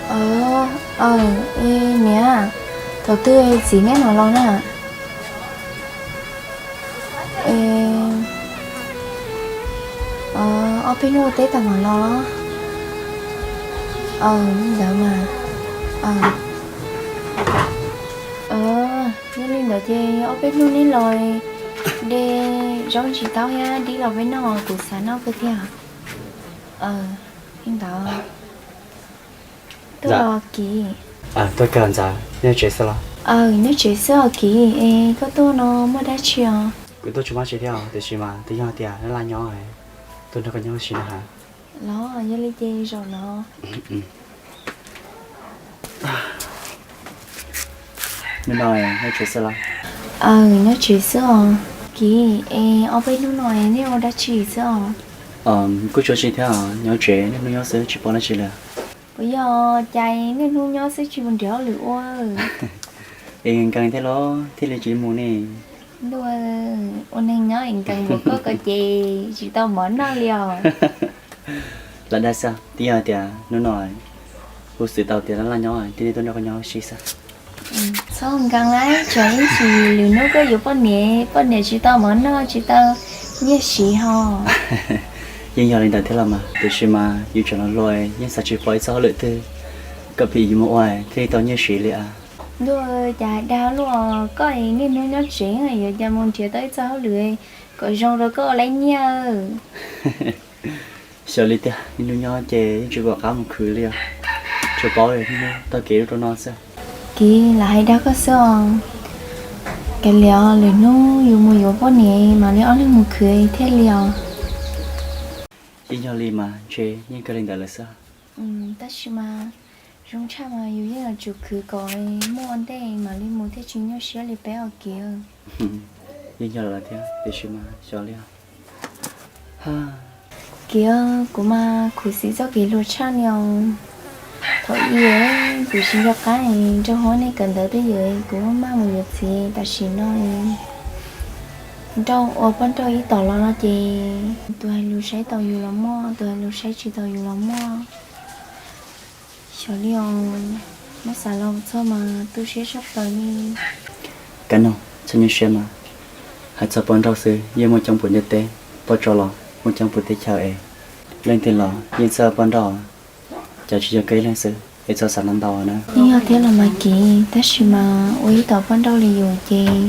Aw, aw, e niam, thaum twg txiv neb mam los na? E, ob peb hnub ua teb tag mam los. Aw, li ntawd mas. Aw, yog li ntawd ces ob peb hnub neb los de zaub ntsis taub thiab dib los peb noj, kuv xav noj kawg thiab. Aw, li ntawd. Tuaj os Kiv. Tuaj kawg Ntxawm, nyob tsev xwb los? Aw, nyob tsev xwb os Kiv, es koj tuaj no muaj dab tsi os? Kuv tuaj tsis muaj dab tsi thiab os, tiam sis mas twb yog tias laj laj nyob, tuaj nrog koj nyob ua si na has. Los yog li ces zaum no. Hnub no nyob tsev xwb los? Aw, nyob tsev xwb os. Kiv, es ob peb hnub no nej ua dab tsi xwb os? Kuj tsis ua dab tsi thiab os, nyob tsev niaj hnub nyob xwb tsis pom dab tsi li. Puas yog cas niaj hnub nyob xwb tsis mus nrhiav hauj lwm ua? Es nkees thiab los thiaj li tsis mus ne. Ntuj, ua neeg nyob es nkees npaum koj ko ces tsis tau mov noj li os. Lam dag xwb, twb yog tias hnub no kuv xav tau tias laj laj nyob thiaj li tuaj nrog koj nyob ua si xwb. Txhob nkees lawm, tsam ib ntsis lwm hnub koj yuav poj niam, poj niam tsis tau mov noj tsis tau nyiaj siv ho. Yeej yog li ntawd thiab los mas, tiam sis mas yus tseem los hluas yeej xav tsis pom ib txoj hauj lwm twg kom phim yus mus ua thiaj li tau nyiaj siv li as. Ntuj, cas hais dag luaj, koj niaj hnub nyob tsev yuav cas mus nrhiav tau ib txoj hauj lwm kom zoo rau koj ua lawv nyiaj. Xyov li tiag, niaj hnub nyob ces yeej tsis pom qab mus khwv li os. Tsuas paub niaj hnub taug kev rau no xwb. Kiv, lam hais dag koj xwb os. Kav liam, lwm hnub yus mus yuav poj niam mam li ob leeg mus khwv thiaj li os. Yeej yog li mas, ntshe yeej kawg li ntawd lawm xwb. Tab sis mas zoo tshaj mas yus yeej yuav tsum khwv kom muaj ua ntej mam li mus thiaj tsis nyuaj siab li peb os Kiv. Yeej yog lawm thiab, tiam sis mas xyov li os. Kiv, kuv mas khuv xim txoj kev hluas tshaj li os. Thaum ub kuv tsis nco qab nrog huab nej kawm ntawv twj ywm, kuv maj mus yuav txiv, tam sim no nrauj ua poj nrauj ib tom los no ces tus hais lus saib tau yus los muaj, tus hais lus saib tsis tau yus los muaj. Xyov li os, muab xav los txog mas tu siab tshaj plaws li. Kab Noog, txhob nyuaj siab mas, hais txog poj nrauj xwb yeej muaj coob puv ntiaj teb, poj nrauj los muaj coob puv teb chaws es leej twg los yeej txawj poj nrauj, cas tsis yog koj ib leeg xwb es txhob xav ntau ntau na. Yeej yog thiab los mas Kiv, tab sis mas ua ib tom poj nrauj li yus ces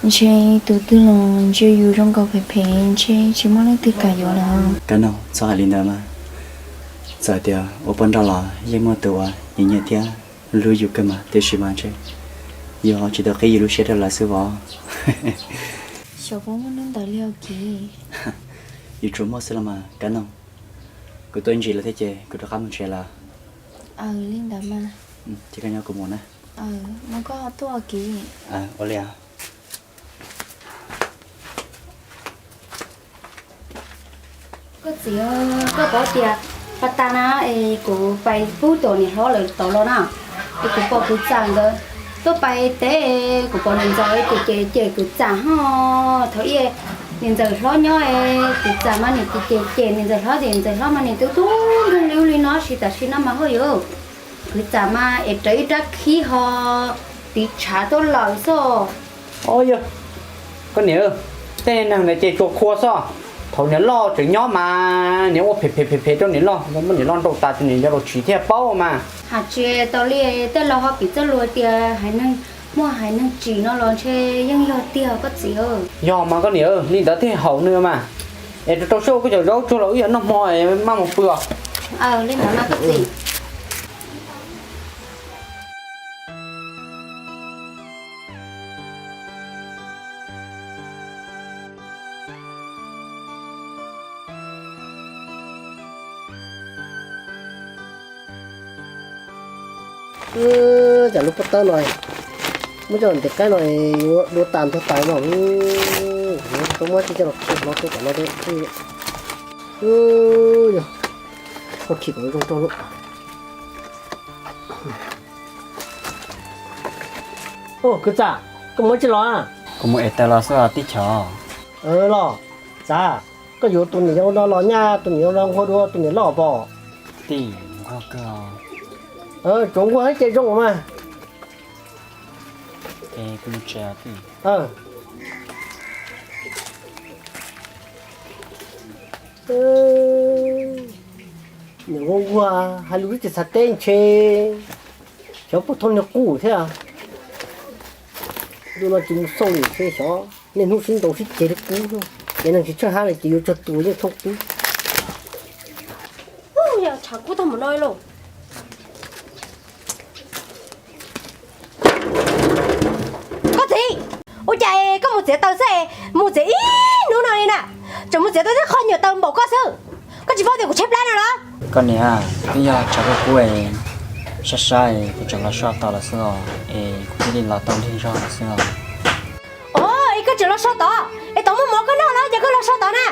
ntshe tus twg los ntsia yus zoo nkaus phem phem ntshe tsis muaj leej twg kam yuav lawm. Kab Noog, txhob hais li ntawd mas, txawm tias ua poj nrauj los yeej muaj tus uas nyiam nyiam thiab hlub yus kawg mas, tiam sis mas ntshe yus ho tsis tau qhib yus lub siab rau lawv xwb os. Xyov puas muaj hnub ntawd li os Kiv. Yus tsuas muaj xwb los mas Kab Noog. Kuv tuaj ib ntsis lawm thiab ces kuv rov qab mus tsev lawm. Aw, li ntawd mas. Ces koj nyob kuv mus na. Mus koj ho tuaj Kiv. Ua li os. Koj txiv, koj paub tias pas tas na es kuv pais pub tom niam hlob lawv tod los na, es kuv pom kwv txam nkawd tuaj pais teb, kuv pom niam ntxawm ces cem cem kwv txam ho. Thaum ub niam ntxawm hlob nyob, kwv txam mas niam cem cem niam ntxawm hlob ces ntxawm hlob mas niam tu tu nkeeg li ub li no, sis tam sim no mas hauj yus kwv txam mas es rawv ib rab khib ho tiv tshav tuaj lawm xwb. Au yog, koj niam, tej neeg ntawd ces tsuas qhua xwb. Thaum niam loj tseem nyob mas niam ua phem phem phem phem rau niam loj, muab niam loj nrauj tas ces niam nco rau tsis thiaj paub mas. Hais tsis tau li, tej laus ho piv txoj lus tias haiv neeg, muaj haiv neeg tsim no los ntshe yeej yog tiag koj txiv. Yog mas koj niam, li ntawd thiaj haum nws mas. Es rau rau siab ua koj cov zaub tsuag los wb yuav noj hmo maj mus pw os. Li ntawd mas koj txiv. Cas lub pob tawb no muab coj ntes qaib no yuav dua tas ntog tas no. Tau muab tsis coj los khi hlo rau tom no. Yog, koj khi kom zoo rau lub. Kwv txam, koj mus tsis los? Kuv mus ev taws los xwb tij Chov. Los, txav, koj yuav tus niam yau no los nyaj, tus niam yau no nquag dua tus niam loj pom. Tij, nquag kawg. Tsuav nquag ces zoo mas. Nquag nquag hais lus twb tsis xav teb ntshe xyov puas thooj niag qub thiab. Ntu no tsis mus xauj li ntshe xyov niaj hnub sib ntaus sib ceg li qub, ces neeg tsis tshaj hab li ces yuav tsag tus yeej thooj qub. Yog tshav kub tag mus no lauj. Koj txiv, ua cas koj mus txiav taws xwb, mus txiav ib hnub no li na, tseem mus txiav tau tej qho nyuam taws npaum koj xwb, koj tsis paub tias kuv tshaib plab no los? Koj niam, twb yog tshav kub kub, sab sab kuv tseem los so tod lawm xwb os, es kuv thiaj li los tau lig zog lawm xwb os. Os, es koj tseem los so tod, es tod muaj mov koj noj los cas koj los so tod na?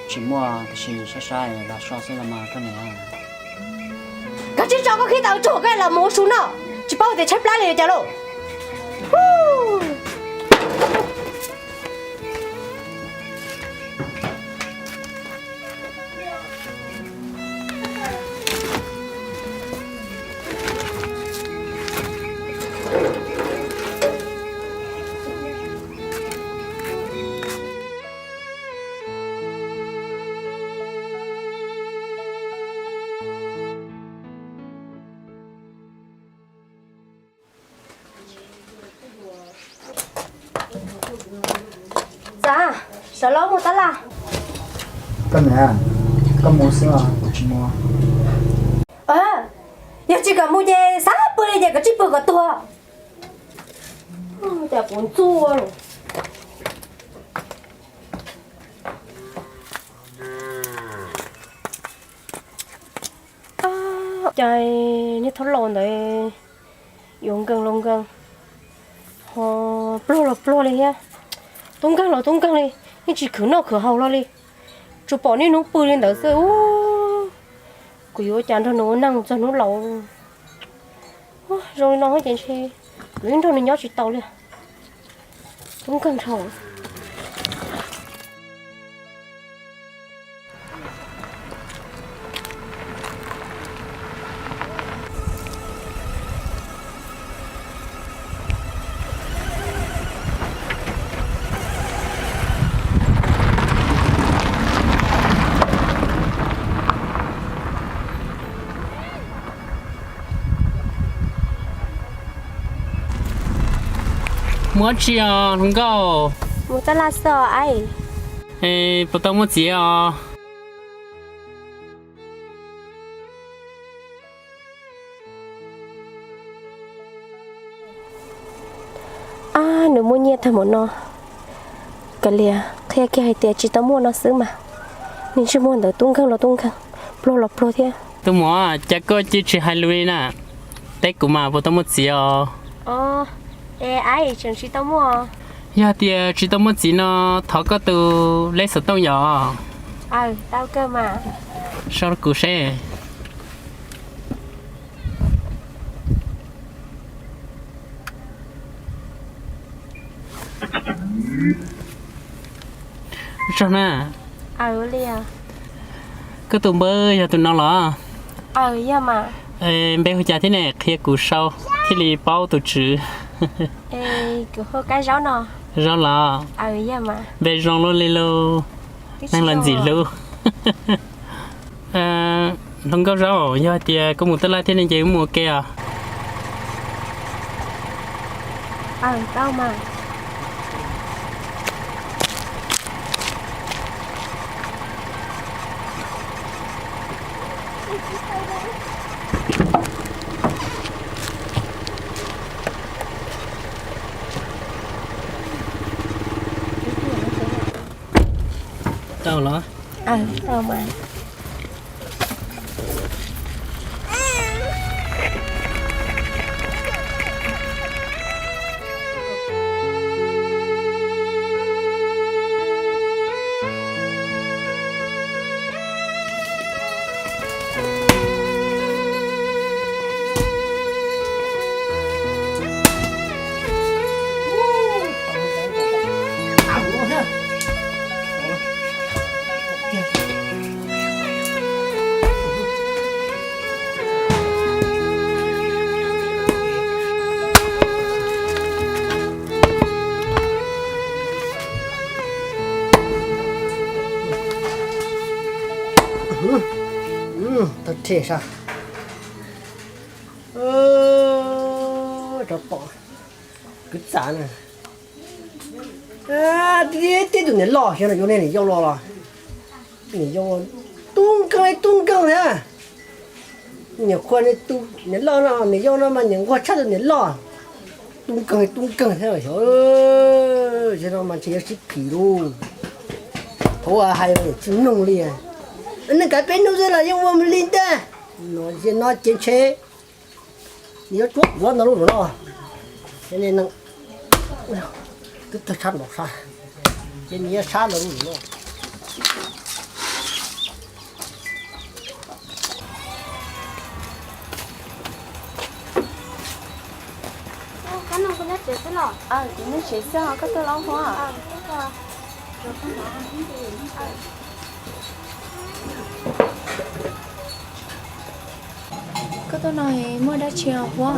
Tsis muaj, tiam sis sab sab los so xwb los mas koj niam. Koj tsis tso koj khib taws tsuag koj los mus ua su noj, tsis paub tias tshaib plab li cas lauj. Txav, sawv los mus tab laj. Koj niam, koj mus xwb os, kuv tsis mus. Yog tsis kom mus ces xav pw li ces kom tsij pw kom tuag. Cas kuv ntxuaj. Cas niag thaub laus ntawd yuav nkees los nkees, ho pluag los pluag li thiab, tub nkeeg los tub nkeeg li, yeej tsis khwv noj khwv haus hlo li. Tsuas pom niaj hnub pw li ntawd xwb. Kuv yuav ua cas nrog nws ua neeg txog hnub laus? Zoo li no ces ntshe kuv yeej nrog nws nyob tsis tau li. Tub nkeeg dhau. Mus dab tsi os hluas nkauj? Mus tab laj xwb os. Es puas tau muaj txiv os? Ab, nws muaj nyiaj tag npaum no, kav liam qhia kiag hais tias tsis tau muaj no xwb mas. Niag ntsej muag ntawd tub nkeeg los tub nkeeg, pluag los pluag thiab. Tus muam, cas koj cia tsis hais lus li na? Teb kuv mas puas tau muaj txiv os? Yog tias tsis tau muaj txiv no, thov koj tus lej xov tooj yom. Sau rau kuv seb. Tsaug na. Koj tus npawb yog tus no los? Npe hu cas thiab ne, qhia kuv sau thiaj li paub tus tswv. Zaub los? Npe zoo luaj li lauj, neeg los ntxim hlub. Hluas nkauj Zaub, yog hais tias koj mus tab laj thiab ne ces wb mus ua ke os. Tau los? Sab, rov pom kwv txav na. Tib tug niam loj xyov no yuav niam yau los los, niam yau tub nkeeg li tub nkeeg thiab. Niam qhua, niam loj no, niam yau no mas niam nquag tshaj tus niam loj. Tub nkeeg li tub nkeeg thiab xyov. Zaum no mas ntshe yuav sib phim lauj. Thaum hais tsis mloog li. Nej kav peb hnub xwb los yeej ua mus li ntag. No ces ntshe nws yuav tsuab kuv ntau lub no. Twb tawg tshab nplaum sab, ces nws yuav sab ntau lub no. Kuv nyob tsev xwb, koj tuaj los Huab? Koj tuaj no muaj dab tsi os Huab?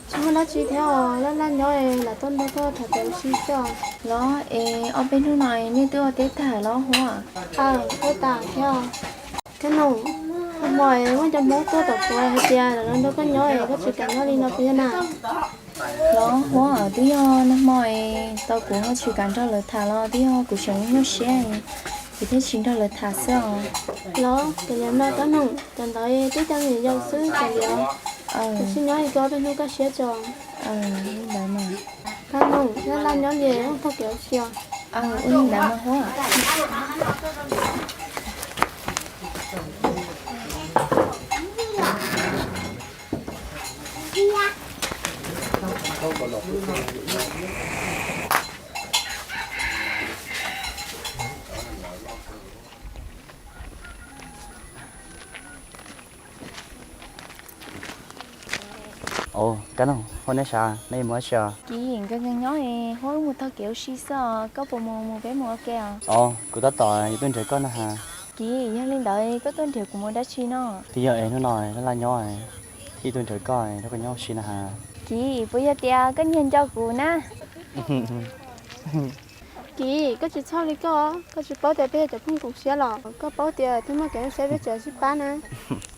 Tsis muaj dab tsi thiab os, laj laj nyob es lam tuaj nrog koj tham kev ua si xwb os. Los es ob peb hnub no nej twb ua teb tag los Huab? Aw, teb tag thiab os. Kab Noog, nag hmo es muaj cov Hmoob tuaj tom kuv hais tias lawv los nrog koj nyob es koj tsis kam nyob li no puas yog na? Los Huab, twb yog nag hmo es tau kuv ho tsis kam nrog lawv tham los twb yog kuv tseem nyuaj siab, kuv thiaj tsis nrog lawv tham xwb os. Los, cov niam no Kab Noog, cov ntawd twb cov niam yau xwb, cov liam, kuv tsis nyob li ko peb hnub kaj siab tso. Li ntawd mas. Kab Noog, laj laj nyob li, ua txoj kev ua si os. Ua li ntawd mas Huab. Ov, Kab Noog, Huab neb sav, neb yuav mus dab tsi os? Kiv, nkawd nyob nyob es Huab wb mus taug kev ua si xwb os, koj puas mus, mus peb mus ua ke os? Ov, kuv tab tom yuav tuaj nrhiav koj na has. Kiv, yog li ntawd koj tuaj nrhiav kuv mus dab tsi no? Twb yog es hnub no laj laj nyob thiaj tuaj nrhiav koj, nrog koj nyob ua si na has. Kiv, puas yog tias koj nyiag nco kuv na? Kiv, koj tsis txhob li koj, koj tsis paub tias peb yog cov phooj ywg siab los? Koj paub tias twb muaj kev nyuaj siab peb tseem sib pab na.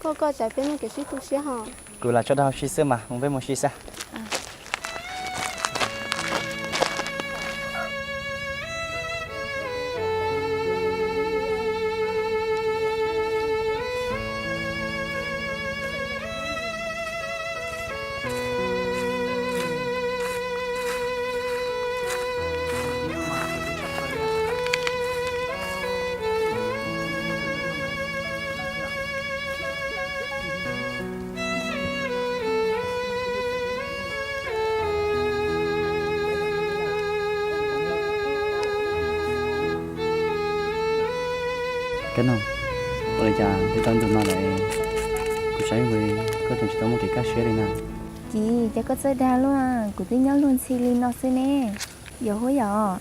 Koj, koj tsam peb muaj kev sib tu siab hos. Kuv lam tso dag ua si xwb mas, mus peb mus si xwb. Kab Noog, ua li cas twb tau ntu no lawm, kuv saib ua koj tseem tsis tau muaj kev kaj siab li na. Kiv, cas koj txawj dag luaj, kuv twb nyob luag ntxhi li no xwb ne. Yog Huab yom?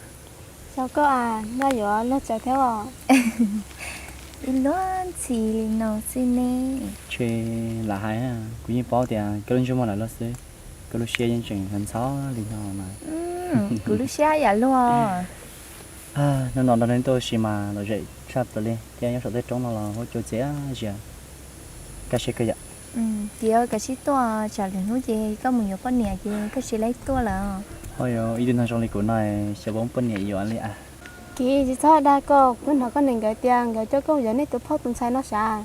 Xyov koj as, noj yuav luag tsawv thiab os. Ib luag ntxhi li no xwb ne. Tsis lam hais, kuv yeej paub tias koj lub ntsej muag lam luag xwb, koj lub siab yeej tseem ntxhov li no mas. Kuv lub siab yam luag. Hnub no nrog neb tuaj ua si mas lom zem tshaj plaws li thiab, nyob saum tej roob no los huab cua txias zias, kaj siab kawg yom. Kiv, koj sib tuaj tsam lwm hnub ces koj mus yuav poj niam ces koj tsis laib tuaj lawm. Ho yog ib tug neeg zoo li kuv no xyov puas muaj poj niam yuav li as. Kiv, tsis txhob dag koj, kuv hnov koj niam nkawd tias nkawd coj koj mus yuav nej tus phauj tus ntxhais no sav.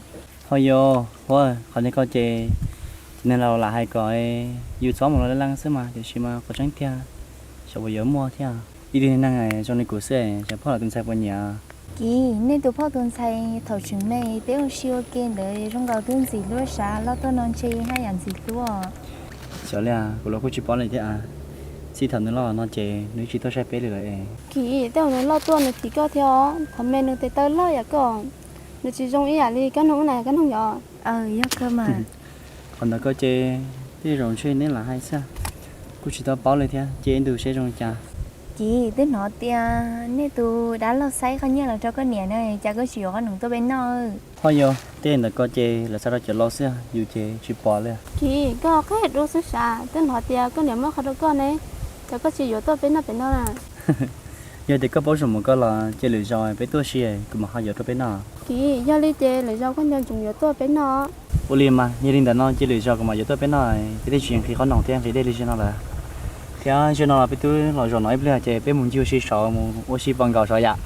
Ho yog, Huab, qhov ntawd koj ces, cov neeg laus lam hais kom yus txhob mus los laj laj xwb mas, tiam sis mas qhov tseeb tiag xyov puas yuav muaj thiab. Ib tug neeg zoo li kuv xwb xyov phauj los tus ntxhais puas nyiam. Kiv, nej tus phauj tus ntxhais thaum tseem me peb ua si ua ke ntawd zoo nkaus twb ntxim hlub sav, los tuaj no ntshe haj yam ntxim hlub. Xyov li, kuv los kuj tsis paub li thiab. Txij thaum nws loj no ces nws tsis tuaj saib peb li lawm es. Kiv, tej uas nws loj tuaj nws tim koj thiab os, thaum me nws tes taw loj yam koj, nws tsis zoo ib yam li Kab Noog na, Kab Noog yom. Yog kawg mas. Qhov ntawd koj ces tej zaum ntshe neb lam hais xwb, kuj tsis tau paub li thiab, cia ib ntus seb zoo li cas. Kiv, twb hnov tias nej tus dab laug xa qhov nyiaj los rau koj niam na, cas koj tsis yuav qhov nws tuaj peb noj. Ho yog, tej ntawd koj ces lawv xa rau cov laus xwb, yus ces tsis pom li. Kiv, koj qhia dua xwb sav, twb hnov tias koj niam muab qhov rau koj ne, cas koj tsis yuav tuaj peb noj pem no na? Yog tias koj paub zoo mus koj los cia lwm zaus peb tuaj si kuv mam ho yuav rau peb noj. Kiv, yog li ces lwm zaus koj nco ntsoov yuav tuaj peb noj. Ua li mas, yog li ntawd no cia lwm zaus kuv mam yuav tuaj peb noj, peb thiaj tsis nqhis qhob noom thiab nqhis dej li zaum no lawm. Thiab zaum no los peb twb los zaum no ib pliag ces peb mus ncig ua si saud, mus ua si pom nkaus saud yam.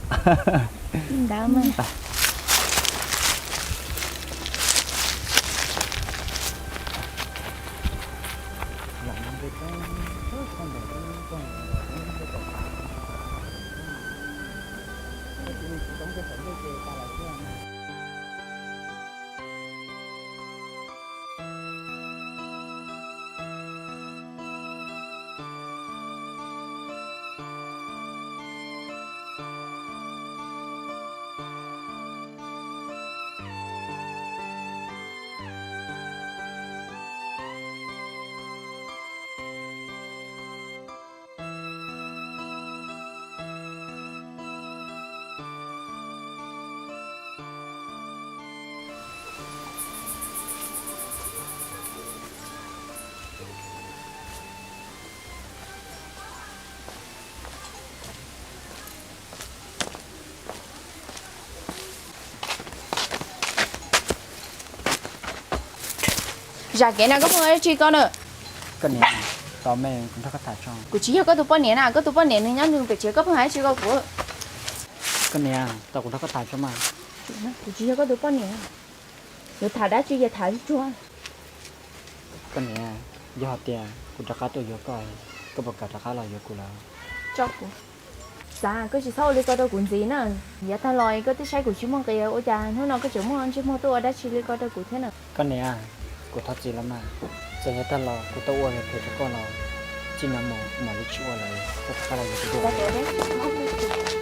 Zam kev na, koj pheej hais dab tsi koj na? Koj niam, tos me kuv nrog koj tham tso. Kuv tsis yog koj tus poj niam na, koj tus poj niam nws nyob nws pem tsev, koj pheej hais dab tsi rau kuv? Koj niam, tos kuv nrog koj tham tso mas. Kuv tsis yog koj tus poj niam, yuav tham dab tsi ces tham tsuag. Koj niam, yog hais tias kuv rov qab tuaj yuav koj, koj puas kam rov qab los yuav kuv lawm? Tso kuv. Xav koj tsis txhob ua li ko rau kuv ntxiv na. Yav tag los koj twb saib kuv tsis muaj nqis, ua cas hnub no koj tseem muaj ntsej muag tuaj ua dab tsi li ko rau kuv thiab na? Koj niam, kuv thov txim lawm mas. Txawm yav tag los kuv tau ua phem rau koj los, txij no mus kuv mam li tsis ua lawm, koj rov qab los yuav kuv dua.